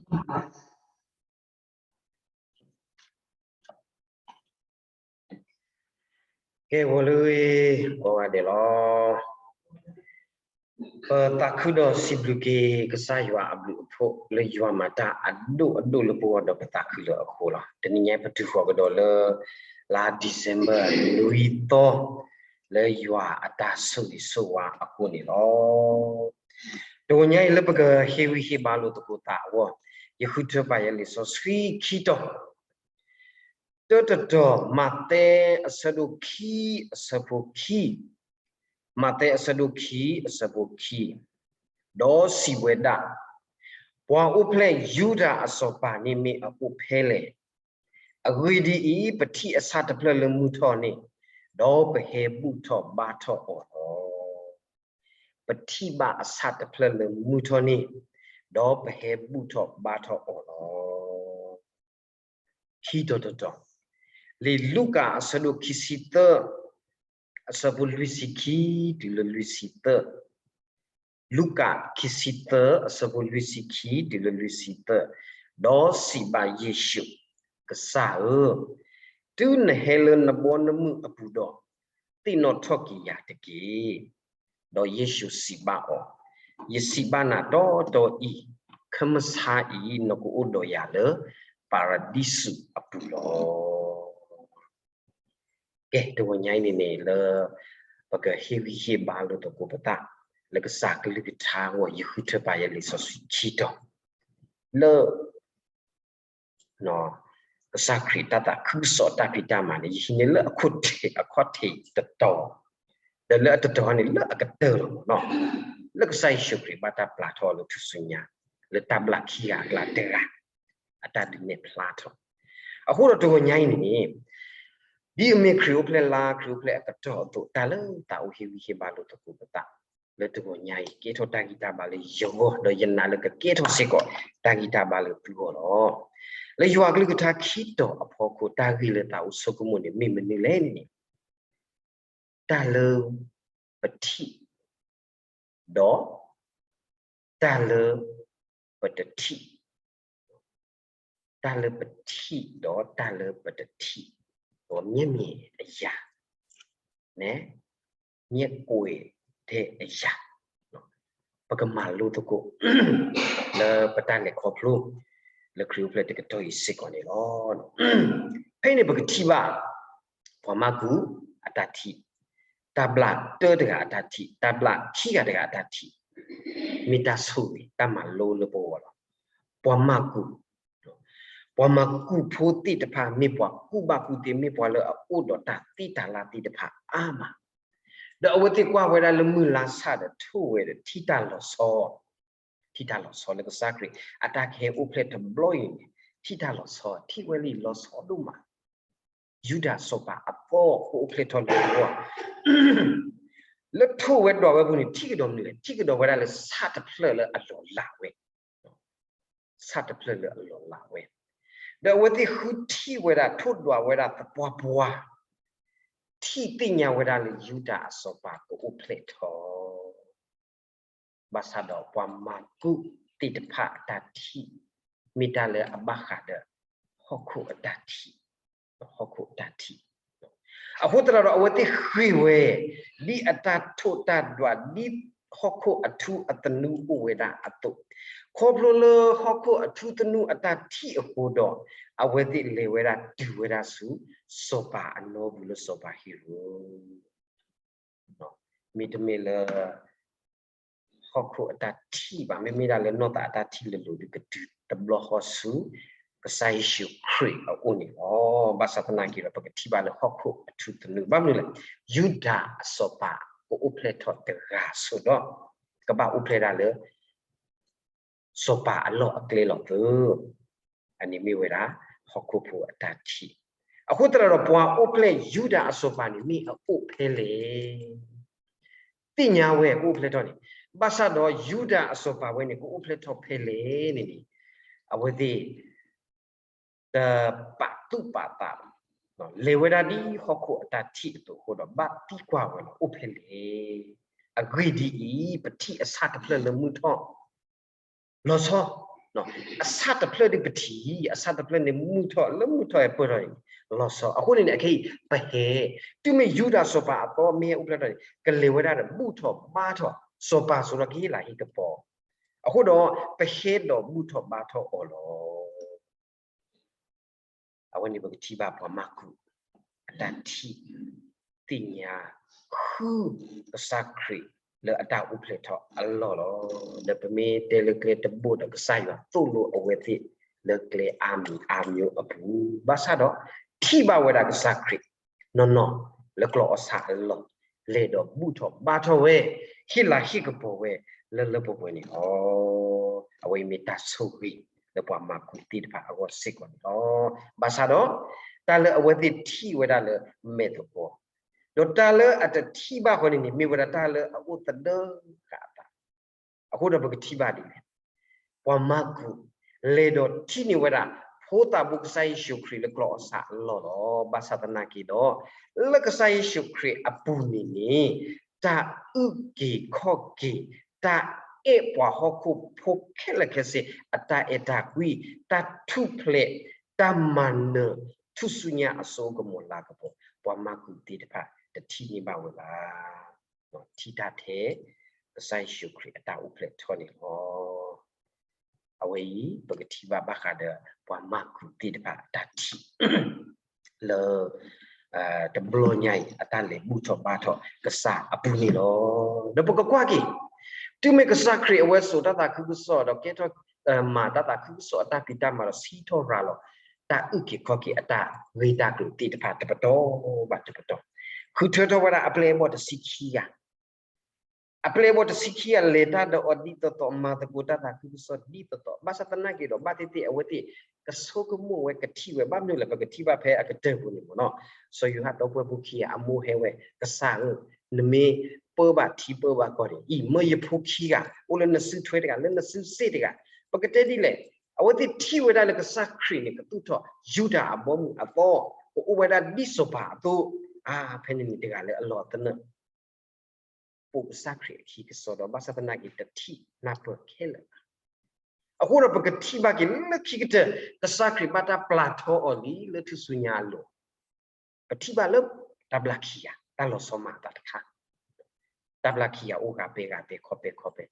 ကဲ ဂီၤလၢအဂ့ၤ ကိးဂၤဒဲးလီၤ. ပသးခုဒီးစံးဘျုးက့ၤကစၢ်ယွၤအဘျုးအဖှိၣ် လၢယွၤမၤတၢ်အဒိၣ်အဒိၣ်လၢပဂီၢ်ဒီးပသးခုလၢအဃိလီၤ. တနံၤညါပတုၤဃီၤကဒီးလၢ လါ December နွံသီ လၢယွၤအတၢ်ဆိၣ်ဂ့ၤဆိၣ်ဝါအဃိန့ၣ်လီၤ. တဂီၤညါအံၤလၢပကဟ့ၣ်ဂံၢ်ဟ့ၣ်ဘါလိာ်သကိးသးအဂီၢ် ယဃုထၢပာ်ယၤလံာ်စီဆှံခံတီၤ, တၢတတီၤ မးသဲအဆၢဒိၣ်ခံအဆၢဖိခံ, မးသဲအဆၢဒိၣ်ခံအဆၢဖိခံ, ဒီးစံးဝဲဒၣ်, ပှၤအိၣ်ဖျဲၣ်ယူဒၤအစီၤပၤန့ၣ်မ့ၢ်အအိၣ်ဖဲလဲၣ်. အဂ့ၢ်ဒ်အံၤ, ပထံၣ်အဆၣ်တဖျၢၣ်လၢမုၢ်ထီၣ်န့ၣ်, ဒီးပဟဲဘူၣ်ထီၣ်ဘါထီၣ်အီၤလီၤ. ပထံၣ်ဘၣ်အဆၣ်တဖျၢၣ်လၢမုၢ်ထီၣ်န့ၣ်, ဒီးပဟဲဘူၣ်ထီၣ်ဘါထီၣ်အီၤလီၤ. ခံတီၤတတီၤ, လံာ်လူၤကၣ်အဆၢဒိၣ်ခံဆံသၢ, အဆၢဖိလွံၢ်ဆံခံတုၤလၢလွံၢ်ဆံသၢ, လူၤကၣ်ခံဆံသၢ အဆၢဖိလွံၢ်ဆံခံတုၤလၢလွံၢ်ဆံသၢ, ဒီးစံးဘၣ်ယ့ၣ်ၡူး, ကစၢ်ဧၢ, တုၤနဟဲလၢနဘီနမုၢ်အပူၤဒီး, သ့ၣ်နီၣ်ထီၣ်က့ၤယၤတက့ၢ်. ဒီးယ့ၣ်ၡူးစံးဘၣ်အီၤ, ယစံးဘၣ်နၤတီတီအံၤ, ခမဆါအံၤနကအိၣ်ဒီးယၤလၢ ပၤရဒံစူးအပူၤလီၤ. ကဲ တဂီၤညါအံၤန့ၣ်န့ၣ်လၢ ပကဟ့ၣ်ဂံၢ်ဟ့ၣ်ဘါလိာ်သကိးပသး လၢကစၢ်ကလုၢ်ကထါအဂီၢ် ယဃုထၢပာ်ယၤလံာ်စီဆှံခံတီၤ လၢ ကစၢ်ခရံာ်တၢ်သးခုကစီၣ်တၢ်ဖံးတၢ်မၤန့ၣ် ယဟံးန့ၢ်လၢအခီၣ်ထံး အခီၣ်ထံးတတီၤ, ဒီးလၢအတတီၤန့ၣ် လၢအကတၢၢ်လီၤမ့ၢ်နီၤ, လၢကစၢ်ယ့ၣ်ၡူးခရံာ်ဘၣ်တၢ်ပျၢ်ထီၣ်လၢထူၣ်စုညါ လၢတၢ်ဘျၣ်ခံဂၤအကျါတဂၤ အတၢ်ဒုးနဲၣ်ဖျါထီၣ်. အဃိဒီးတဂီၤညါအံၤန့ၣ်န့ၣ် ဒ်အမ့ၢ်ခရံာ်အိၣ်ဖျဲၣ်လါ ခရံာ်အိၣ်ဖျဲၣ်အကတီၢ်အသိး တၢ်လၢသးအိၣ်ဟ့ၣ်ဂံၢ်ဟ့ၣ်ဘါလိာ်သကိးပသး လၢတဂီၤညါအံၤ ကဲထီၣ်တၢ်ဂံၢ်တၢ်ဘါလၢယဂီၢ် ဒီးယနာ်လၢကကဲထီၣ်စ့ၢ်ကီး တၢ်ဂံၢ်တၢ်ဘါလၢသုဂီၢ်လီၤ. လၢယွၤကလုၢ်ကထါခံတီၤအဖီခိၣ် တၢ်ဂ့ၢ်လၢသးအိၣ်ဆိကမိၣ်န့ၣ် မ့ၢ်မနုၤလဲၣ်န့ၣ်န့ၣ် တၢ်လၢပထံၣ် ဒီး တၢ်လၢပတထံၣ်, တၢ်လၢပထံၣ်ဒီးတၢ်လၢပတထံၣ်, ဒီးမ့ၢ်မ့ၢ်အယၤ နဲ မ့ၢ်ကွဲးထဲအယၤ, ပကမၤလိသကိး လၢပတၢ်လဲၤခီဖျိ လၢခရံာ်အိၣ်ဖျဲၣ်တကတီၢ်အံၤစ့ၢ်ကီးန့ၣ်လီၤ. ဖဲအံၤန့ၣ်ပကထံၣ်ဘၣ် ပှၤမၢ်ကူးအတၢ်ထံၣ်, တၢ်ဘျၣ်တၢတဂၤအတၢ်ထံၣ်, တၢ်ဘျၣ်ခံဂၤတဂၤအတၢ်ထံၣ်, မ့ၢ်တၢ်ဆိၣ်ဂ့ၤ တၢ်မၤလိလၢပဂီၢ်လီၤ. ပှၤမၢ်ကူး ပှၤမၢ်ကူးဖိသ့ၣ်တဖၣ် မ့ၢ်ပှၤကူၣ်ဘၣ်ကူၣ်သ့ မ့ၢ်ပှၤလၢအအိၣ်ဒီးတၢ်သ့တၢ်လၢ်သ့ၣ်တဖၣ်အါမး, ဒီးအဝဲသ့ၣ်ကွၢ်ဝဲဒၣ်လၢမုၢ်လါဆၣ်ဒီးထိၣ်ဝဲဒီးထံၣ်တၢ်လီၤဆီ, ထံၣ်တၢ်လီၤဆီလၢကစၢ်ခရံာ် အတၢ်ကဟဲအိၣ်ဖျဲၣ်တဘျီအံၤန့ၣ် ထံၣ်တၢ်လီၤဆီ ထံၣ်ဝဲလံလီၤဆီဒိၣ်မး ယူဒၤစီၤပၤအသီကအိၣ်ဖျဲၣ်ထီၣ်လၢအဂီၢ်, လၢထိၣ်ဝဲဒွးဝဲပူၤန့ၣ် ထံၣ်ကဒီးမနုၤလဲၣ်, ထံၣ်ကဒီးဝဲဒၣ်လၢဆၣ်တဖျၢၣ်လၢအလီၤလးဝဲ, ဆၣ်တဖျၢၣ်လၢအလီၤလးဝဲ, ဒီးအဝဲသ့ၣ်ဃုထံၣ်ဝဲဒၣ် ထိၣ်ဒွးဝဲဒၣ်သပှၢ်ပှၢ်, ထံၣ်သ့ၣ်ညါဝဲဒၣ်လၢယူဒၤအစီၤပၤကအိၣ်ဖျဲၣ်ထီၣ် ဘၣ်ဆၣ်ဒီးပှၤမၢ်ကူးသ့ၣ်တဖၣ်အတၢ်ထံၣ် မ့ၢ်တၢ်လၢအဘၣ်ဃးဒီး ဟီၣ်ခိၣ်အတၢ်ထံၣ်, ဟီၣ်ခိၣ်အတၢ်ထံၣ်, အဃိသတးဒီးအဝဲသ့ၣ်ဃ့ၢ်ဝဲ ဒ်အတၢ်ထိၣ်တၢ်ဒွး ဒ်ဟီၣ်ခိၣ်အထူအသနူအိၣ်ဝဲဒၣ်အသိး, ခီဖျိလၢဟီၣ်ခိၣ်အထူသနူအတၢ်ထံၣ်အဃိဒီး အဝဲသ့ၣ်လဲၤဝဲဒၣ်တုၤဝဲဒၣ်ဆူ စီၤပၤအနီပူၤလၢစီၤပၤဟ့ၤရိာ် မ့တမ့ၢ်လၢ ဟီၣ်ခိၣ်အတၢ်ထံၣ်ဘၣ်, မ့မ့ၢ်ဒၣ်လၢနီၢ်သးအတၢ်ထံၣ်လၢလိၤဒီး ကတုၤတဘျီဃီဆူ ကစၢ်ယ့ၣ်ၡူးခရံာ်အအိၣ်န့ၣ်လီၤ. ဘၣ်ဆၣ်သနာ်က့ဒီး ပကထံၣ်ဘၣ်လၢဟီၣ်ခိၣ်အထူသနူ, ဘၣ်မနုၤလဲၣ်, ယူဒၤအစီၤပၤကအိၣ်ဖျဲၣ်ထီၣ်တဂၤအဃိဒီး ကဘၣ်အိၣ်ဖျဲၣ်ဒၣ်လၢ စီၤပၤအလီၢ်အကျဲလီၤသၢ, အန့ၣ်မ့ၢ်ဝဲဒၣ် ဟီၣ်ခိၣ်ဖိအတၢ်ထံၣ်, အဃိသတးဒီး ပှၤအိၣ်ဖျဲၣ်ယူဒၤအစီၤပၤန့ၣ် မ့ၢ်အအိၣ်ဖဲလဲၣ်, သ့ၣ်ညါဝဲကအိၣ်ဖျဲၣ်ထီၣ်န့ၣ်, ဘၣ်ဆၣ်ဒီးယူဒၤအစီၤပၤဝဲန့ၣ် ကအိၣ်ဖျဲၣ်ထီၣ်ဖဲလဲၣ်န့ၣ်န့ၣ်, အဝဲသ့ၣ် တပာ်သူၣ်ပာ်သးဘၣ်, လဲၤဝဲဒၣ်ဒ်ဟီၣ်ခိၣ်အတၢ်ထံၣ်အသိးအဃိဒီး ဘၣ်သံကွၢ်ဝဲလီၤ အိၣ်ဖဲလဲၣ်, အဂ့ၢ်ဒ်အံၤ, ပထံၣ်အဆၣ်တဖျၢၣ်လၢမုၢ်ထီၣ် လီၤဆီ အဆၣ်တဖျၢၣ်ဒ်ပထံၣ်, အဆၣ်တဖျၢၣ်န့ၣ်မုၢ်ထီၣ်လၢမုၢ်ထီၣ်ဟဲပၢၢ်ထီၣ်န့ၣ် လီၤဆီ. အဃိန့ၣ်န့ၣ် အခဲအံၤ ပဟဲ, တုၤမ့ၢ်ယူဒၤစီၤပၤအသီမ့ၢ်ဟဲအိၣ်ဖျဲၣ်ထီၣ်န့ၣ် ကလဲၤဝဲဒၣ်ဒီးဘူၣ်ထီၣ်ဘါထီၣ် စီၤပၤစိၤဒီးကဟ့ၣ်လၤဟ့ၣ်ကပီၤ, အဃိဒီး ပဟဲဒီးဘူၣ်ထီၣ်ဘါထီၣ်အီၤလီၤ. အဝဲန့ၣ်ပကထံၣ်ဘၣ်ပှၤမၢ်ကူး အတၢ်ထံၣ် သ့ၣ်ညါ ဃု ကစၢ်ခရံာ်လၢအတၢ်အိၣ်ဖျဲၣ်ထီၣ်အလီၢ်လီၤ. ဒီးပမ့ၢ်တဲလၢကျဲတဘိဒီးကစၢ်ယွၤသိၣ်လိအဝဲသ့ၣ်လၢကျဲအါမံၤအါမံၤအပူၤ, ဘၣ်ဆၣ်ဒီး ထံၣ်ဘၣ်ဝဲဒၣ်ကစၢ်ခရံာ် နီၢ်နီၢ်လၢကျီၢ်အီၣ်ဆၣ်အလီၢ်, လဲၤဒီးဘူၣ်ထီၣ်ဘါထီၣ်ဝဲ, ဟ့ၣ်လၤဟ့ၣ်ကပီၤဝဲလၢလၢပှဲၤပှဲၤန့ၣ်လီၤ. အဝဲအံၤမ့ၢ်တၢ်ဆိၣ်ဂ့ၤလၢပှၤမၢ်ကူးသ့ၣ်တဖၣ်အဂီၢ်စ့ၢ်ကီးန့ၣ်လီၤ. ဘၣ်ဆၣ်ဒီး တၢ်လၢအဝဲသ့ၣ်ထံၣ်ဝဲဒၣ်လၢမဲာ်သကိး, ဒီးတၢ်လၢအတထံၣ်ဘၣ်ဃီန့ၣ်န့ၣ် မ့ၢ်ဝဲဒၣ်တၢ်လၢအအိၣ်သဒၢဃာ်အသး, အဃိဒီးပကထံၣ်ဘၣ်ဒ်လဲၣ်. ပှၤမၢ်ကူး လဲၤဒီးထံၣ်န့ၢ်ဝဲဒၣ် ဖိသးဘိကစၢ်ယ့ၣ်ၡူးခရံာ်လၢကျီၢ်အီၣ်ဆၣ်အလီၢ်လီၤ. ဘၣ်ဆၣ်သနာ်က့ဒီး လၢကစၢ်ယ့ၣ်ၡူးခရံာ်အပူၤန့ၣ်န့ၣ် တၢ်အုၣ်က့ၤခီၣ်က့ၤ, တၢ်အဲၣ်ပှၤဟီၣ်ခိၣ်ဖိခဲလၢာ်ခဲဆ့, အတၢ်အဲၣ်တၢ်ကွံ, တၢ်ထူၣ်ဖျဲး, တၢ်မၤနၢၤ, ထူၣ်စုညါအစိကမီၤလၤကပီၤ, ပှၤမၢ်ကူးသ့ၣ်တဖၣ်တထံၣ်န့ၢ်ဘၣ်ဝဲဘၣ်. ထံၣ်တၢ်ထဲ ကစၢ်ယ့ၣ်ၡူးခရံာ်အတၢ်အိၣ်ဖျဲၣ်ထီၣ်န့ၣ်လီၤ. အဝဲအံၤ ပကထံၣ်ဘၣ်ဘၣ်ဃးဒီး ပှၤမၢ်ကူးသ့ၣ်တဖၣ်အတၢ်ထံၣ် လၢ တဘျီညါအံၤ အတၢ်လဲၤဘူၣ်ထီၣ်ဘါထီၣ်ကစၢ်အပူၤန့ၣ်လီၤ. ဒီးပကကွၢ်က့ၤ တုၤမ့ၢ်ကစၢ်ခရံာ်အဝဲစိာ်တၢ်သးခုကစီၣ်ဒီးကဲထီၣ် မၤတၢ်သးခုကစီၣ်အတၢ်ဖံးတၢ်မၤဒီးစံးထီၣ်ရၤလီၤ တၢ်အုၣ်က့ၤခီၣ်က့ၤအတၢ်ဂ့ၢ်တၢ်ကျိၤသ့ၣ်တဖၣ်တပတီၢ်ဘၣ်တပတီၢ်, ဃုထၢထီၣ်ဝဲဒၣ်အပျဲၢ်အဘီၣ်တဆံခံဂၤ အပျဲၢ်အဘီၣ်တဆံခံဂၤ လဲၤတၢ်ဒီးအီၤဒ်သိးသိး မၤသကိးတၢ်သးခုကစီၣ်ဒ်သိးသိး, ဘၣ်ဆၣ်သနာ်က့ဒီး ဘၣ်သ့ၣ်သ့ၣ်အဝဲသ့ၣ် ကဆိကမိၣ်ဝဲကထံၣ်ဝဲ ဘၣ်မနုၤလဲၣ် ပကထံၣ်ဘၣ်ဖဲအကတၢၢ်ပူၤန့ၣ်မ့ၢ်နီၤ, စီၤယိၤဟၣ်ဒီပုၢ်ဝဲၢ်ဖိခံဂၤအမိၢ်ဟဲဝဲ ကစၢ်ဧၢ, နမ့ၢ်ပၢဘၣ်ထံပၢဘၣ်ကီၢ်န့ၣ် အံၤမၢယဖိခံဂၤ အိၣ်လၢနစုထွဲတဂၤ လၢနစုစ့ၣ်တဂၤ, ပကတဲဒ်လဲၣ်, အဝဲသ့ၣ်ထံၣ်ဝဲဒၣ်လၢကစၢ်ခရံာ်န့ၣ် ကသူၣ်ထီၣ်ယူဒၤအဘီအမုၢ်အသီ, ကအိၣ်ဝဲဒၣ်ဒ်စီၤပၤအသိး, အါ ဖဲန့ၣ်န့ၣ်တဂၤလၢအလီၢ်အသနၢၣ် ပိာ်ကစၢ်ခရံာ်အခံကစီဒီး ဘၣ်ဆၣ်သနာ်က့ တထံၣ်နၢ်ပၢၢ်ခဲလၢာ်ဘၣ်. အဃိဒီးပကထံၣ်ဘၣ်က့ၤလၢခံကတၢၢ် ကစၢ်ခရံာ်ဘၣ်တၢ်ပျၢ်ထီအီၤလံလၢထူၣ်စုညါအလိၤ, ပထံၣ်ဘၣ်လၢတၢ်ဘျၣ်ခံဂၤ တၢ်လီၤဆီမၤအသးတခါ တၢ်ဘျၣ်ခံဂၤအိၣ်ဂၤပဲဂၤပဲ ခီပဲခီပဲ,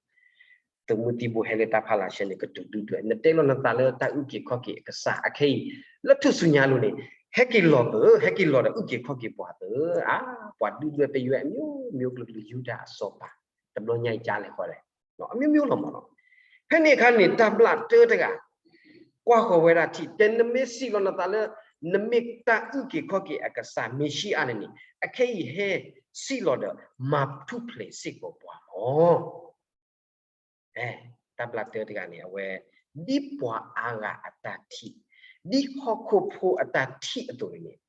သုးမုၢ်သံၣ်ဘိဟဲလၢတၢ်ဖီလာ်ဆဲန့ၣ် ကတုၤဒုၣ်ဒွဲၣ်, နတဲလီၤနသးလၢတၢ်အုၣ်က့ၤခီၣ်က့ၤအကစၢ်အခဲအံၤ လၢထူၣ်စုညါအလိၤန့ၣ် ဟဲက့ၤလီၤသၢ, ဟဲက့ၤလီၤဒီးအုၣ်က့ၤခီၣ်က့ၤပှၤသၢ, အါ ပှၤဒုၣ်ဒွဲၣ်ပယွဲအမျိုးမျိုး ကလုာ်ကလုာ်ယူဒၤအစီၤပၤ တဘျီညါအံၤကလဲၤဃီလဲၣ်, အမျိုးမျိုးလီၤမ့ၢ်နီၤ. ဖဲန့ၣ်အခါန့ၣ် တၢ်ဘျၣ်တၢတဂၤ ကွၢ်ဃီၤဝဲဒၣ်ထံၣ် တဲနမ့ၢ်စံးလီၤနသးလၢ နမ့ၢ်တၢ်အုၣ်က့ၤခီၣ်က့ၤအကစၢ်မ့ၢ်ဆံးအါန့ၣ်န့ၣ် အခဲအံၤဟဲစံးလီၤဒီး မၤထူၣ်ဖျဲးစ့ၢ်ကီးပှၤလီၤ. တၢ်ဘျၣ်တၢတဂၤန့ၣ် အဝဲ ဒ်ပှၤအါဂၤအတၢ်ထံၣ်, ဒ်ဟီၣ်ခိၣ်ဖိအတၢ်ထံၣ်အသိးန့ၣ်န့ၣ်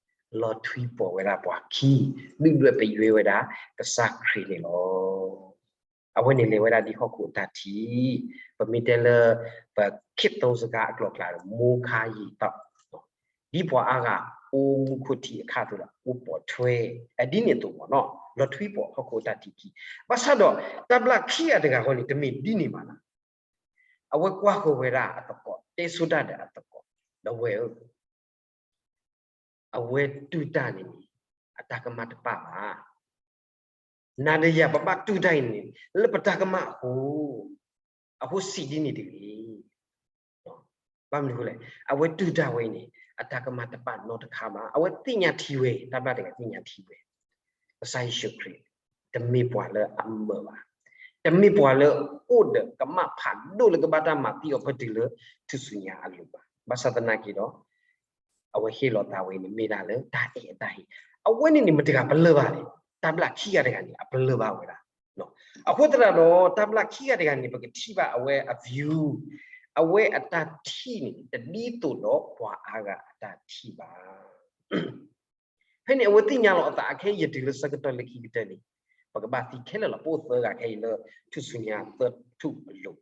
လီၤထွံပီၢ်ဝဲဒၣ်ပှၤခံ, ဒုၣ်ဒွဲၣ်ပယွဲဝဲဒၣ်ကစၢ်ခရံာ်န့ၣ်လီၤ. အဝဲန့ၣ်လဲၤဝဲဒၣ်ဒ်ဟီၣ်ခိၣ်အတၢ်ထံၣ်, ပမ့ၢ်တဲလၢ ပခေတ်သုံးစကားအကျိၤအကျဲ မိုးခါရေတောက် ဒ်ပှၤအါဂၤအိၣ်မူခိၣ်ထံအခါအသိးဒီး အိၣ်ပိာ်ထွဲ အဒ်န့ၣ်အသိးမ့ၢ်နီၤ လီၤထွံပီၢ်ဟီၣ်ခိၣ်အတၢ်ထံၣ်ခံ, ဘၣ်ဆၣ်ဒီး တၢ်ဘျၣ်ခံဂၤတဂၤဃီန့ၣ် တမ့ၢ်ဒ်န့ၣ်ဘၣ်နီၤ, အဝဲကွၢ်ဃီၤဝဲဒၣ်အသကိး တဲဆိတၢ်ဒီးအသကိး, ဒီပုၢ်ဝဲၢ်ဧၢ အဝဲတူၢ်တၢ်န့ၣ်န့ၣ် အတၢ်ကမၣ်တပာ်ဘၣ်. နၤဒီးယၤပဘၣ်တူၢ်တၢ်အံၤန့ၣ် လၢပတၢ်ကမၣ်အဃိ, အဃိစံးဒ်န့ၣ်တဂ့ၤ. ဘၣ်မနုၤအဃိလဲၣ်, အဝဲတူၢ်တၢ်ဝဲအံၤန့ၣ် အတၢ်ကမၣ်တပာ်နီတခါဘၣ်. အဝဲသ့ၣ်ညါထံဝဲ, တၢ်ဘျၣ်တဂၤသ့ၣ်ညါထံဝဲ, ကစၢ်ယ့ၣ်ၡူးခရံာ် တမ့ၢ်ပှၤလၢအမၢဘၣ်, တမ့ၢ်ပှၤလၢအိၣ်ဒီးကမၣ်ဖးဒိၣ်လၢကဘၣ်တၢ်မၤသံအီၤပတုၤလၢထူၣ်စုညါအလိၤဘၣ်. ဘၣ်ဆၣ်သနာ်က့ဒီး အဝဲဟ့ၣ်လီၤသးဝဲအံၤန့ၣ် မ့ၢ်ဒၣ်လၢတၢ်အဲၣ်အတၢ်ဟ့ၣ်, အဝဲန့ၣ်န့ၣ် မတၤတဂၤပလၢၢ်ဘၣ်လဲၣ်. တၢ်ဘျၣ်ခံဂၤတဂၤန့ၣ် အပလၢၢ်ဘၣ်ဝဲဒၣ်. အဃိသတးဒီး တၢ်ဘျၣ်ခံဂၤတဂၤန့ၣ် ပကထံၣ်ဘၣ်အဝဲအ view, အဝဲအတၢ်ထံၣ်န့ၣ် တဒ်သိးဒီးပှၤအါဂၤအတၢ်ထံၣ်ဘၣ်. ဖဲန့ၣ် အဝဲသ့ၣ်ညါလီၤအသး အခဲအံၤယတုၤလၢဆၢကတီၢ်လၢခံကတၢၢ်န့ၣ် ပကဘၣ်သံခဲလၢာ်လီၤ. ပအိၣ်သၢဂၤခဲအံၤလၢထူၣ်စုညါသၢထူၣ်အလိၤ,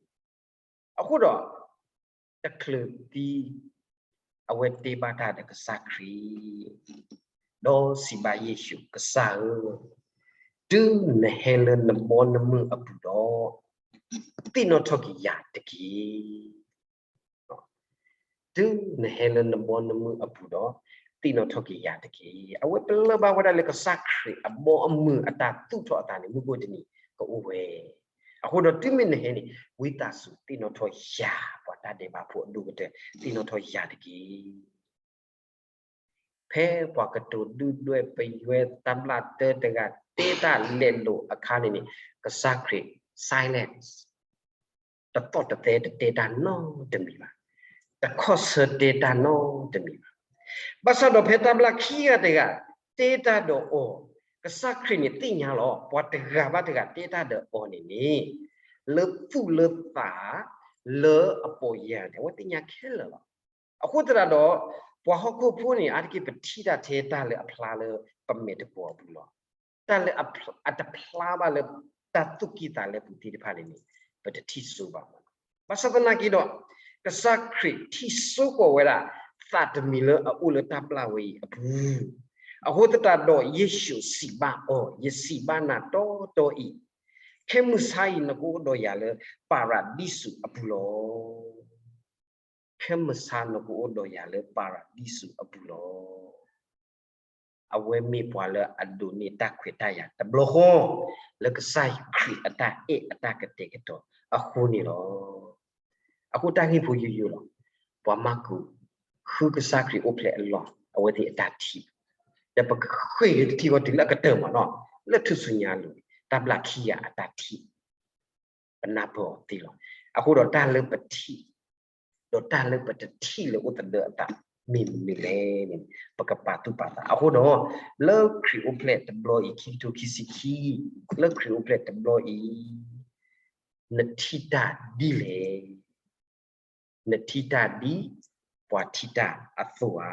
အဃိဒီး တချုးသံ အဝဲတဲဘၣ်တၢ်ဒီးကစၢ်ခရံာ်, ဒီးစံးဘၣ်ယ့ၣ်ၡူး, ကစၢ်ဧၢ, တုၤနဟဲလၢနဘီနမုၢ်အပူၤဒီး, သ့ၣ်နီၣ်ထီၣ်က့ၤယၤတက့ၢ်. တုၤနဟဲလၢနဘီနမုၢ်အပူၤဒီး, သ့ၣ်နီၣ်ထီၣ်က့ၤယၤတက့ၢ်. အဝဲပလၢၢ်ဘၣ်ဝဲဒၣ်လၢကစၢ်ခရံာ်အဘီအမုၢ်အတၢ်သူၣ်ထီၣ်အသးန့ၣ် မုၢ်ကအိၣ်တနံၤကအိၣ်ဝဲ. အဃိဒီးတုၤမ့ၢ်နဟဲန့ၣ် ဝံသးစူၤသ့ၣ်နီၣ်ထီၣ်ယၤ, ပှၤတၢ်ဒဲးဘးဖိအဒိၣ်ကတၢၢ် သ့ၣ်နီၣ်ထီၣ်ယၤတက့ၢ်. ဖဲပှၤကတိၤဒုၣ်ဒွဲၣ်ပယွဲတၢ်ဘျၣ်တၢတဂၤ တဲတၢ်လဲၤလိာ်အခါန့ၣ်န့ၣ်, ကစၢ်ခရံာ် silence, တသီၣ်တသဲတတဲတၢ်နီတမံၤဘၣ်, တခီၣ်ဆၢတဲတၢ်နီတမံၤဘၣ်. ဘၣ်ဆၣ်ဒီးဖဲတၢ်ဘျၣ်ခံဂၤတဂၤ တဲတၢ်ဒီးအီၤ, ကစၢ်ခရံာ်န့ၣ်သ့ၣ်ညါလီၤ ပှၤတဂၤဘၣ်တဂၤတဲတၢ်ဒီးအီၤန့ၣ်န့ၣ်, လၢသူၣ်လၢသး လၢအပီၢ်ယၢ်န့ၣ် အဝဲသ့ၣ်ညါခဲလၢာ်လီၤ. အဃိသတးဒီး ပှၤဟီၣ်ခိၣ်ဖိန့ၣ် အါတက့ၢ်ပထံၣ်တၢ်ထဲတၢ်လၢအဖျါလၢ ပမဲာ်တကွီၤအပူၤလီၤ. တၢ်လၢအတဖျါဘၣ်လၢတၢ်သူၣ်ကံၢ်သးလဲပူၤသ့ၣ်တဖၣ်န့ၣ်န့ၣ် ပတထံၣ်စိဘၣ်မး. ဘၣ်ဆၣ်သနာ်က့ဒီး ကစၢ်ခရံာ်ထံၣ်စိကွီၤဝဲဒၣ် သးတမံၤလၢအအိၣ်လၢတၢ်ဘျၣ်ဝဲအံၤအပူၤ, အဃိသတးဒီးယ့ၣ်ၡူးစံးဘၣ်အီၤ, ယစံးဘၣ်နၤတီတီအံၤ, ခဲမုၢ်ဆါအံၤနကအိၣ်ဒီးယၤလၢပၤရဒံစူးအပူၤလီၤ. ခဲမုၢ်ဆါနကအိၣ်ဒီးယၤလၢပၤရဒံစူးအပူၤလီၤ. အဝဲမ့ၢ်ပှၤလၢအဒိးန့ၢ်တၢ်ခွဲးတၢ်ယာ်တဘျီဃီ လၢကစၢ်ခရံာ်အတၢ်အဲၣ်အတၢ်ကတဲာ်ကတီၤအဃိန့ၣ်လီၤ. အဃိတၢ်ဂ့ၢ်ဖိယိယိလီၤ. ပှၤမၢ်ကူး ဃုကစၢ်ခရံာ်အိၣ်ဖျဲၣ်အလီၢ် အဝဲသ့ၣ်အတၢ်ထံၣ်, ဒီးပကဃ့ၢ်လၢတထံၣ်ဃီတုၤလၢအကတၢၢ်မးနီၤ, လၢထူၣ်စုညါအလိၤန့ၣ် တၢ်ဘျၣ်ခံဂၤအတၢ်ထံၣ် ပနၢ်ပၢၢ်အီၤသ့လီၤ. အဃိဒီးတၢ်လၢပထံၣ် ဒီးတၢ်လၢပတထံၣ်လၢအိၣ်သဒၢအသး မ့ၢ်မနုၤလဲၣ်န့ၣ် ပကပာ်သူၣ်ပာ်သး. အဃိဒီး လၢခရံာ်အိၣ်ဖျဲၣ်တဘျီအံၤ ခံကထိခံဆံခံ, လၢခရံာ်အိၣ်ဖျဲၣ်တဘျီအံၤ နထံၣ်တၢ်ဒ်လဲၣ်. နထံၣ်တၢ်ဒ်ပှၤထံၣ်တၢ်အသိးဧါ.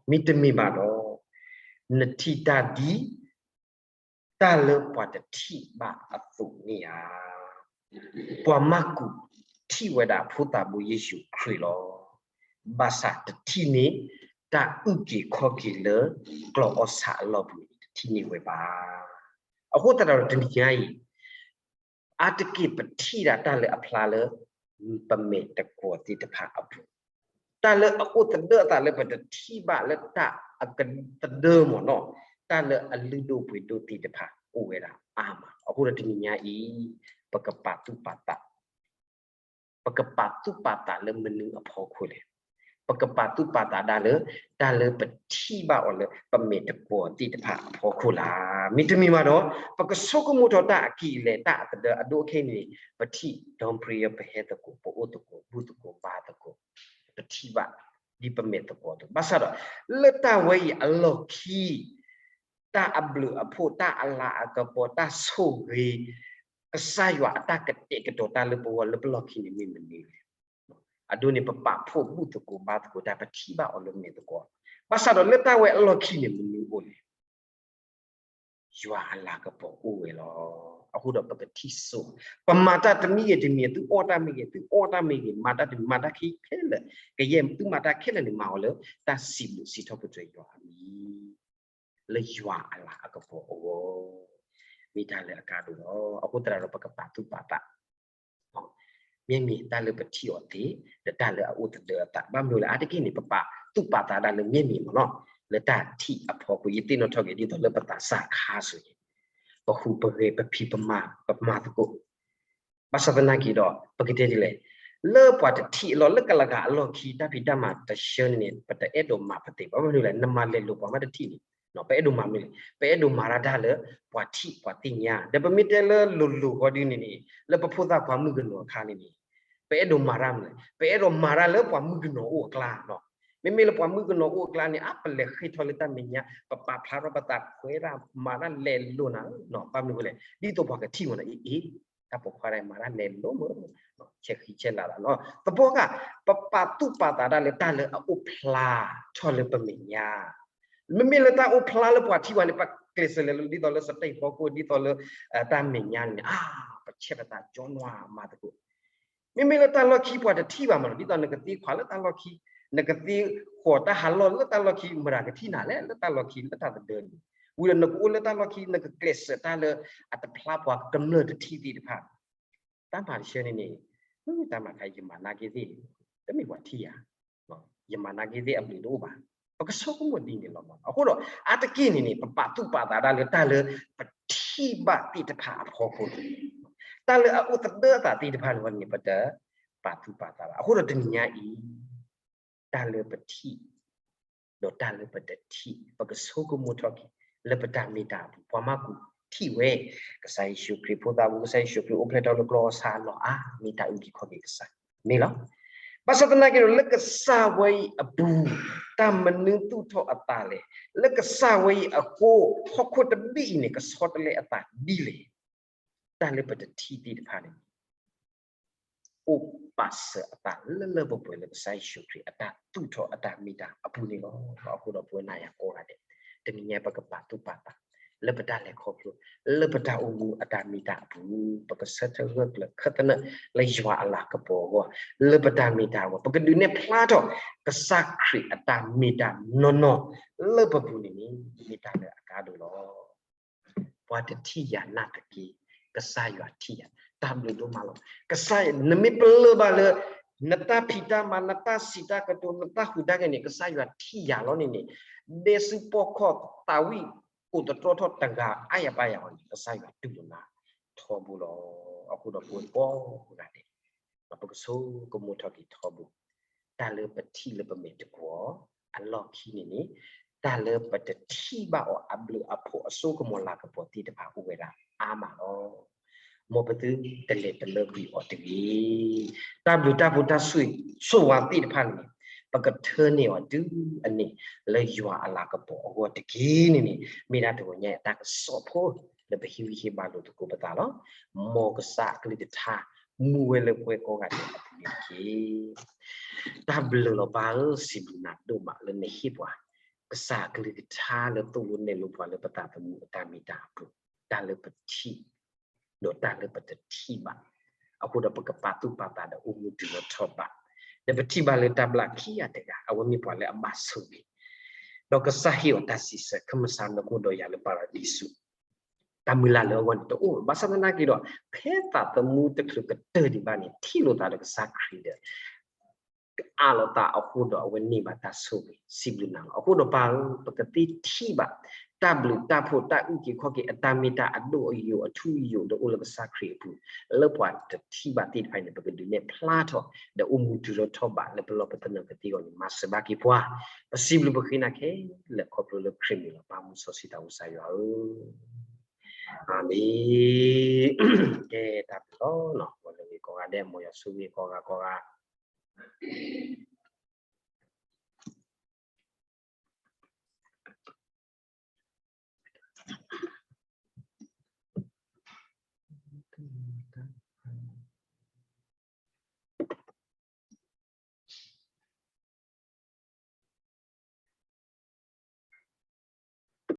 မ့တမ့ၢ်ဘၣ်ဒီး နထံၣ်တၢ်ဒ် တၢ်လၢပှၤတထံၣ်ဘၣ်အသိးန့ၣ်ဧါ. ပှၤမၢ်ကူးထံၣ်ဝဲဒၣ်ဖိသးဘိယ့ၣ်ၡူးခရံာ်လီၤ. ဘၣ်ဆၣ်တထံၣ်န့ၢ် တၢ်အုၣ်က့ၤခီၣ်က့ၤလၢ ကျီၢ်အီၣ်ဆၣ်အလီၢ်ပူၤန့ၣ် တထံၣ်န့ၢ်ဝဲဘၣ်. အဃိသတးဒီးတနံၤညါအံၤ အါတက့ၢ်ပထံၣ်ဒၣ်တၢ်လၢအဖျါလၢ ပမဲာ်တကွီၤသ့ၣ်တဖၣ်အပူၤ, တၢ်လၢအအိၣ်သဒၢအသးလၢပတထံၣ်ဘၣ်လၢတၢ်အကသဒၢမ့ၢ်နီၤ, တၢ်လၢအလုၢ်ဒိၣ်ပှ့ၤဒိၣ်သ့ၣ်တဖၣ်အိၣ်ဝဲဒၣ်အါမး. အဃိဒီးတနံၤညါအံၤ ပကပာ်သူၣ်ပာ်သး ပကပာ်သူၣ်ပာ်သးလၢမနုၤအဖီခိၣ်လဲၣ်. ပကပာ်သူၣ်ပာ်သးဒၣ်လၢ တၢ်လၢပထံၣ်ဘၣ်အီၤလၢ ပမဲာ်တကွီၤသ့ၣ်တဖၣ်အဖီခိၣ်လၢ်. မ့တမ့ၢ်ဘၣ်ဒီး ပကဆိကမိၣ်ထီၣ်တၢ်အကံၢ်အလဲၤ တၢ်အသဒၢအဒိၣ်ခဲအံၤန့ၣ် ပထံၣ်ဒီပြံယၤ ပဟဲသကိး ပအိၣ်သကိး ဘူၣ်သကိးဘါသကိး ပထံၣ်ဘၣ် ဒ်ပမဲာ်သကိးအသိး ဘၣ်ဆၣ်ဒီး လၢတၢ်ဝဲအံၤအလီၢ်ခံ တၢ်အဘျုးအဖှိၣ် တၢ်အလၤအကပီၤ တၢ်ဆိၣ်ဂ့ၤ ကစၢ်ယွၤအတၢ်ကတဲာ်ကတီၤတၢ်လၢပဂီၢ်လၢပလီၢ်ခံန့ၣ်မ့ၢ်မနုၤလဲၣ်. အဒိန့ၣ် ပပာ်ဖှိၣ်ဘူၣ်သကိးဘါသကိးတၢ် ပထံၣ်ဘၣ်အီၤလၢမဲာ်သကိး. ဘၣ်ဆၣ်ဒီးလၢတၢ်ဝဲအလီၢ်ခံန့ၣ် မနုၤအိၣ်လဲၣ်. ယွၤအလၤကပီၤအိၣ်ဝဲလီၤ. အဃိဒီးပကထံၣ်စိ ပမၤတၢ်တမံၤဂ့ၤတမံၤ သုအီၣ်တၢ်မ့ၢ်ဂ့ၤ သုအီတၢ်မ့ၢ်ဂ့ၤ မၤတၢ်တမံၤ မၤတၢ်ခဲလၢာ် ကယဲၢ်သုမၤတၢ်ခဲလၢာ်န့ၣ် မၤအီၤလၢတၢ်စံးဘျုးစံးထီၣ်ပတြၢၤယွၤအမံၤ လၢယွၤအလၤအကပီၤအဂီၢ် မ့ၢ်တၢ်လၢအကါဒိၣ်လီၤ. အဃိသတးဒီးပကပာ်သူၣ်ပာ်သး မ့မ့ၢ်တၢ်လၢပထံၣ်အီၤသ့ ဒီးတၢ်လၢအအိၣ်သဒၢအသး ဘၣ်မနုၤလဲၣ် အါတက့ၢ်န့ၣ် ပပာ်သူၣ်ပာ်သးဒၣ်လၢမ့မ့ၢ်မ့ၢ်နီၤ လၢတၢ်ထံၣ်အဖီခိၣ် ယသ့ၣ်နီၣ်ထီၣ်က့ၤဒ်သိးလၢပသးစၢ်ခါဆူၣ်န့ၣ် ပဟူးပဂဲၤ ပဖံးပမၤ ပမၤသကိး ဘၣ်ဆၣ်သနာ်က့ဒီး ပကတဲဒ်လဲၣ် လၢပှၤတထံၣ်အလီၢ် လၢကလၤဂၤအလီၢ်ခံ တၢ်ဖံးတၢ်မၤတဆှၢန့ၣ်န့ၣ် ပတအဲၣ်ဒိးမၤပသ့ဘၣ် ဘၣ်မနုၤလဲၣ် နမၤလဲၤလိၤပှၤမ့ၢ်တထံၣ်န့ၣ် ပအဲၣ်ဒိးမၤမနုၤလဲၣ် ပအဲၣ်ဒိးမၤတၢ်တၢ်လၢ ပှၤထံၣ်ပှၤသ့ၣ်ညါ ဒီးပမ့ၢ်တဲလၢလိၤလိၤဃီဒ်န့ၣ်န့ၣ် လၢပဖိသၣ်ခွါမုၣ်ကနီၤအခါန့ၣ်န့ၣ် ပအဲၣ်ဒိးမၤတၢ်မနုၤလဲၣ် ပအဲၣ်ဒိးမၤတၢ်လၢပှၤမုၣ်ကနီၤအိၣ်အကျါနီၤ မ့မ့ၢ်လၢပှၤမုၣ်ကနီၤအိၣ်အကျါန့ၣ် အါ ပလဲၤဃ့ထီၣ်လၢတၢ်မဲာ်ညါ ပပာ်ဖျါထီၣ်ပသးခွဲးတၢ် မၤတၢ်လဲၤလိၤနၤ ဘၣ်မနုၤလဲၣ် ဒ်သိးပှၤကထံၣ်မ့ၢ်နီၤ အ့ အ့ တၢ်ပိာ်ခွါတဂၤမၤတၢ်လဲၤလိၤမး ဆဲးဃံဆဲးလၤလီၤနီၤ သပှၢ်က ပပာ်သူၣ်ပာ်သးတၢ်လၢတၢ်လၢအအိၣ်ဖျါထီၣ်လၢပမဲာ်ညါ မ့မ့ၢ်လၢတၢ်အိၣ်ဖျါလၢပှၤထံၣ်ပှၤန့ၣ် ပကျဲးစၢးလဲၤလိၤ ဒ်သိးလၢ stage ဖီခိၣ် ဒ်သိးလၢ တၢ်မဲာ်ညါန့ၣ် အါ ပဆဲးပသးကၠီနွါမၤသကိး မ့မ့ၢ်လၢတၢ်လီၢ်ခံပှၤတထံၣ်ဘၣ်မးနီၤ ဒ်သိးနကသ့ခွးလၢတၢ်လီၢ်ခံ နကသ့ဃီၤတၢ်ဟးလီၢ်လၢတၢ်လီၢ်ခံ မတၤကထံၣ်နၤလဲၣ် လၢတၢ်လီၢ်ခံ လၢတၢ်သဒၢန့ၣ် ဝံၤဒီးနကအိၣ်လၢတၢ်လီၢ်ခံ နကကျဲးစၢးတၢ်လၢအတဖျါပှၤကမျၢၢ်တထံၣ်သ့ၣ်တဖၣ် တၢ်မၤတဆှၢန့ၣ်န့ၣ် တၢ်မၤတခါယမၤနာ်က့သ့ၣ် တမ့ၢ်ပှၤထံၣ်ယၤ ယမၤနာ်က့သ့ၣ်အဘျုးတအိၣ်ဘၣ်. ပကဆိကမိၣ်ဒ်န့ၣ်လီၤ. အဃိဒီး အါတက့ၢ်န့ၣ်န့ၣ် ပပာ်သူၣ်ပာ်သးဒၣ်လၢတၢ်လၢပထံၣ်ဘၣ်သ့ၣ်တဖၣ်အဖီခိၣ်န့ၣ်, တၢ်လၢအအိၣ်သဒၢအသးသ့ၣ်တဖၣ်န့ၣ်န့ၣ် ပတပာ်သူၣ်ပာ်သးဘၣ်. အဃိဒီးတနံၤညါအံၤ တၢ်လၢပထံၣ် ဒီးတၢ်လၢပတထံၣ် ပကဆိကမိၣ်ထီၣ်က့ၤ လၢပတၢ်မ့ၢ်တၢ်အပူၤ ပှၤမၤကူၣ်ထံၣ်ဝဲ ကစၢ်ယ့ၣ်ၡူးခရံာ်ဖိသးပူၤ ကစၢ်ယ့ၣ်ၡူးခရံာ်အိၣ်ဖျဲၣ်ထီၣ်လၢကျီၢ်အီၤဆါအလီၢ်အါ မ့ၢ်တၢ်အုၣ်က့ၤခီၣ်က့ၤကစၢ် မ့ၢ်လီၤ. ဘၣ်ဆၣ်သနာ်က့ဒီး လၢကစၢ်ဝဲအံၤအပူၤ တၢ်မနုၤသူၣ်ထီၣ်အသးလဲၣ်, လၢကစၢ်ဝဲအံၤအဃိ ဟီၣ်ခိၣ်တဘ့ၣ်အံၤန့ၣ် ကဆီတလဲအသးဒ်လဲၣ် တၢ်လၢပတထံၣ်သ့ၣ်တဖၣ်န့ၣ် အိၣ်ပာ်စၢၤအသးလၢလၢပှဲၤပှဲၤလၢကစၢ်ယ့ၣ်ၡူးခရံာ်အတၢ်သူၣ်ထီၣ်အတၢ်မ့ၢ်တၢ်အပူၤန့ၣ်လီၤ. အဃိဒီးပဝဲနၤယၤကိးဂၤဒဲး တနံၤညါပကပာ်သူၣ်ပာ်သး လၢပတၢ်လဲၤခီဖျိ လၢပတၢ်အိၣ်မူအတၢ်မ့ၢ်တၢ်အပူၤ ပကဆၢထၢၣ်ဂၢၢ်ကျၢၤခၢၣ်သနၢၣ်လၢယွၤအလၤကပီၤအဂီၢ် လၢပတၢ်မ့ၢ်တၢ်အဂီၢ် ပကဒုးနဲၣ်ဖျါထီၣ် ကစၢ်ခရံာ်အတၢ်မ့ၢ်တၢ်နီၢ်နီၢ် လၢပပူၤန့ၣ်န့ၣ် မ့ၢ်တၢ်လၢအကါဒိၣ်လီၤ. ပှၤတထံၣ်ယၤနာ်သက့ ကစၢ်ယွၤထံၣ်ယၤ, တၢ်ဘျုးဒိၣ်မးလီၤ. ကစၢ်ယွၤ နမ့ၢ်ပလၢၢ်ဘၣ်လၢ နတၢ်ဖံးတၢ်မၤ နတၢ်စံးတၢ်ကတိၤ နတၢ်ဟူးတၢ်ဂဲၤန့ၣ် ကစၢ်ယွၤထံၣ်ယၤလီၤန့ၣ်န့ၣ် ဒဲးဆူပီၢ်ခီၣ်သးဝံၣ် အိၣ်သတြီထီၣ်တဂၤအါယၤပါယၤအီၤန့ၣ် ကစၢ်ယွၤတူၢ်လိာ်နၤထီဘိလီၤ. အဃိဒီးပဝဲကိးဂၤဒဲး ပကဆိကမိၣ်ထီၣ်က့ၤထီဘိ တၢ်လၢပထံၣ်လၢပမဲာ်တကွီၢ် အလီၢ်ခံန့ၣ်န့ၣ် တၢ်လၢပတထံၣ်ဘၣ်အီၤအဘျုးအဖှိၣ်အစိကမီၤလၤကပီၤသ့ၣ်တဖၣ်အိၣ်ဝဲဒၣ်အါမးလီၤ. မ်ပသုတလဲၤတလၢကွံာ်အီၤတဂ့ၤ. တၢ်ဘျုးတၢ်ဖှိၣ်တၢ်ဆိၣ်ဂ့ၤဆိၣ်ဝါသ့ၣ်တဖၣ်န့ၣ် ပကထၢန့ၢ်အီၤတုၤအန့ၣ် လၢယွၤအလၤကပီၤအဂီၢ်တက့ၢ်န့ၣ်န့ၣ် မ့ၢ်ဒၣ်တဂီၤညါအတၢ်ကစီၣ်ဖိ လၢပဟ့ၣ်ဂံၢ်ဟ့ၣ်ဘါလိာ်သကိးပသးလီၤ. မ်ကစၢ်အကလုၢ်ကထါ မူဝဲလၢပဝဲကိးဂၤဒဲးအပူၤန့ၣ်တက့ၢ်. တၢ်ဘျုးလီၤပၢ်ဧၢ, စံးဘျုးနၤဒိၣ်မးလၢနဟ့ၣ်ပှၤ ကစၢ်အကလုၢ်ကထါလၢသိၣ်လိနဲၣ်လိပှၤလၢပသးသမူအတၢ်မ့ၢ်တၢ်အပူၤ, တၢ်လၢပထံၣ် ဒီးတၢ်လၢပတထံၣ်ဘၣ်, အဃိဒီးပကပာ်သူၣ်ပာ်သးဒီးအိၣ်မူတုၤလီၤထီၣ်ဘး, ဒီးပထံၣ်ဘၣ်လၢတၢ်ဘျၣ်ခံဂၤတဂၤ အဝဲမ့ၢ်ပှၤလၢအဘၣ်ဆိၣ်ဂ့ၤ, ဒီးကစၢ်ဟ့ၣ်အီၤတၢ်စံးဆၢ ခမစၢ်နၢၤဃိဒီးယၤလၢပၤရဒံစူး တၢ်မုၢ်လၢ်လၢအဂီၢ်န့ၣ်တအိၣ်, ဘၣ်ဆၣ်သနာ်က့ဒီး ဖဲသးသမူတချုးကတၢၢ်ဒံးဘၣ်န့ၣ် ထံၣ်လိာ်သးဒီးကစၢ်ခရံာ်ဒီး ကအးလီၤသးအဃိဒီး အဝဲန့ၢ်ဘၣ်တၢ်ဆိၣ်ဂ့ၤ စံးဘျုးနၤလီၤ. အဃိဒီးပၢ်ဧၢ, ပကသ့ထံၣ်ဘၣ် တၢ်ဘျုးတၢ်ဖှိၣ်တၢ်အုၣ်က့ၤခီၣ်က့ၤ အတၢ်မ့ၢ်တၢ်အဒိၣ်အယိာ်အထူအယိာ်ဒီးအိၣ်လၢကစၢ်ခရံာ်အပူၤ, လၢပှၤတထံၣ်ဘၣ်သ့ၣ်တဖၣ်န့ၣ် ပကဒုးနဲၣ်ဖျါထီၣ် ဒီးအိၣ်မူတုၤလီၤထီၣ်ဘးလၢပလီၢ်ပသနၢၣ်ကသ့အဂီၢ်န့ၣ် မၤစၢၤဘၣ်က့ၤပှၤ, ပစံးဘျုးပဃ့နၤခဲလၢာ်ခီဖျိလၢခရံာ်မံၤလီၤ. ပၢ်မူစီဆှံသးဝံၣ်ကစၢ်ယွၤဧၢ, အၤမ့ၣ်. ကဲတၢ်ဘျုးလီၤ, မ်လၢဂ့ၤကိးဂၤဒဲး မ်ယွၤဆိၣ်ဂ့ၤကိးဂၤကိးဂၤ တၢ်